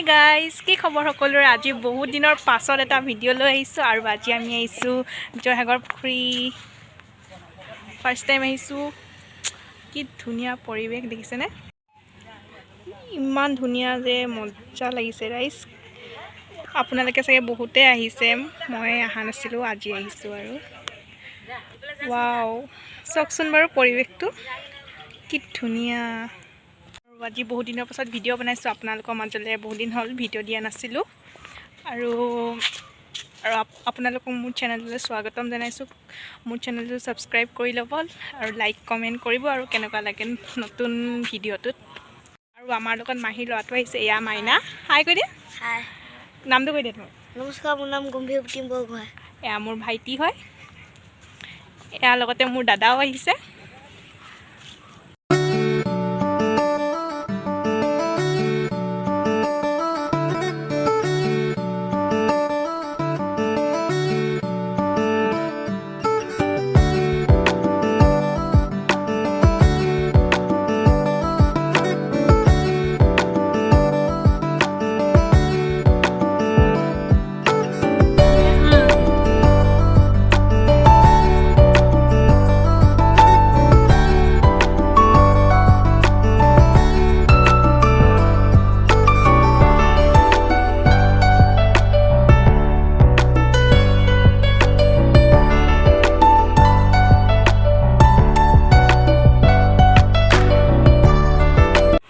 Guys, কি খবৰ সকলোৰে? আজি বহুত দিনৰ পাছত এটা ভিডিঅ' লৈ আহিছোঁ আৰু আজি আমি আহিছোঁ জয়সাগৰ পুখুৰী। ফাৰ্ষ্ট টাইম আহিছোঁ। কি ধুনীয়া পৰিৱেশ দেখিছেনে? ইমান ধুনীয়া যে মজা লাগিছে। ৰাইজ, আপোনালোকে চাগে বহুতে আহিছে, মই অহা নাছিলোঁ, আজি আহিছোঁ। আৰু ৱাও, চাওকচোন বাৰু পৰিৱেশটো কি ধুনীয়া। আৰু আজি বহুত দিনৰ পাছত ভিডিঅ' বনাইছোঁ আপোনালোকৰ মাজলৈ। বহুত দিন হ'ল ভিডিঅ' দিয়া নাছিলোঁ। আৰু আৰু আপোনালোকক মোৰ চেনেলটোলৈ স্বাগতম জনাইছোঁ। মোৰ চেনেলটো ছাবস্ক্ৰাইব কৰি ল'ব আৰু লাইক, কমেণ্ট কৰিব আৰু কেনেকুৱা লাগে নতুন ভিডিঅ'টোত। আৰু আমাৰ লগত মাহীৰ ল'ৰাটো আহিছে। এয়া মাইনা, হাই কৈ দিয়া। হাই। নামটো কৈ দিয়া তোমাৰ। নমস্কাৰ, মোৰ নাম গম্ভীৰ প্ৰতিম বৰগোহাঁই। এয়া মোৰ ভাইটি হয়। এয়া লগতে মোৰ দাদাও আহিছে।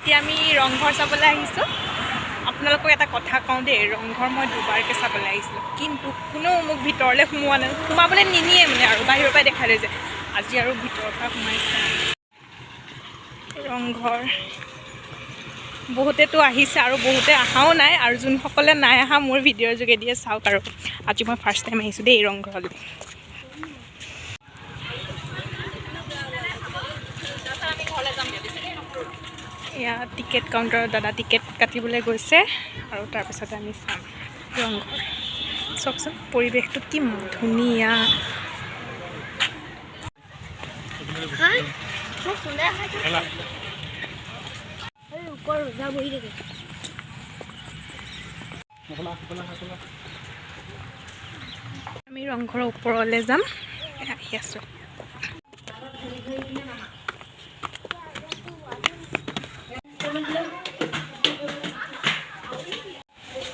এতিয়া আমি ৰংঘৰ চাবলৈ আহিছোঁ। আপোনালোকক এটা কথা কওঁ দেই, ৰংঘৰ মই দুবাৰকৈ চাবলৈ আহিছিলোঁ, কিন্তু কোনেও মোক ভিতৰলৈ সোমোৱা নাই, সোমাবলৈ নিনিয়ে মানে আৰু বাহিৰৰ পৰাই দেখাই লৈ যায়। আজি আৰু ভিতৰৰ পৰা সোমাইছে ৰংঘৰ। বহুতেতো আহিছে আৰু বহুতে অহাও নাই। আৰু যোনসকলে নাই অহা, মোৰ ভিডিঅ'ৰ যোগেদিয়ে চাওক। আৰু আজি মই ফাৰ্ষ্ট টাইম আহিছোঁ দেই ৰংঘৰলৈ। এয়া টিকেট কাউণ্টাৰত দাদা টিকেট কাটিবলৈ গৈছে আৰু তাৰপিছতে আমি চাম ৰংঘৰ। চাওকচোন পৰিৱেশটো কি ধুনীয়া। হাই, মোক কোনে হাই? এই ওপৰত ৰজা বহি থাকে। আমি ৰংঘৰৰ ওপৰলৈ যাম, আহি আছোঁ।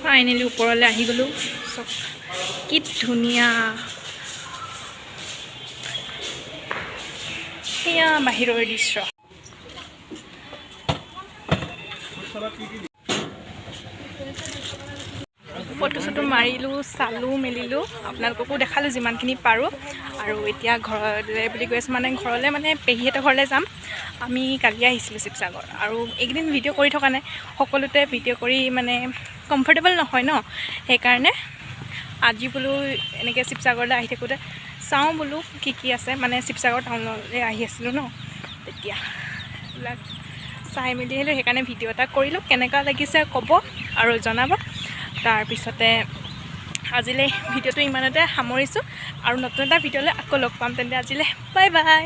ফাইনেলি ওপৰলৈ আহি গ'লোঁ। চাওক কি ধুনীয়া। সেয়া বাহিৰৰ দৃশ্য। ফটো চটো মাৰিলোঁ, চালোঁ মেলিলোঁ, আপোনালোককো দেখালোঁ যিমানখিনি পাৰোঁ। আৰু এতিয়া ঘৰলৈ বুলি গৈ আছোঁ, মানে ঘৰলৈ মানে পেহীহঁতৰ ঘৰলৈ যাম। আমি কালি আহিছিলোঁ শিৱসাগৰ আৰু এইকেইদিন ভিডিঅ' কৰি থকা নাই। সকলোতে ভিডিঅ' কৰি মানে কমফৰ্টেবল নহয় ন, সেইকাৰণে আজি বোলো এনেকৈ শিৱসাগৰলৈ আহি থাকোঁতে চাওঁ বোলো কি কি আছে। মানে শিৱসাগৰ টাউনলৈ আহি আছিলোঁ ন, তেতিয়া এইবিলাক চাই মেলি আহিলোঁ, সেইকাৰণে ভিডিঅ' এটা কৰিলোঁ। কেনেকুৱা লাগিছে ক'ব আৰু জনাব। তাৰপিছতে আজিলৈ ভিডিঅ'টো ইমানতে সামৰিছোঁ আৰু নতুন এটা ভিডিঅ'লৈ আকৌ লগ পাম। তেন্তে আজিলৈ বাই বাই।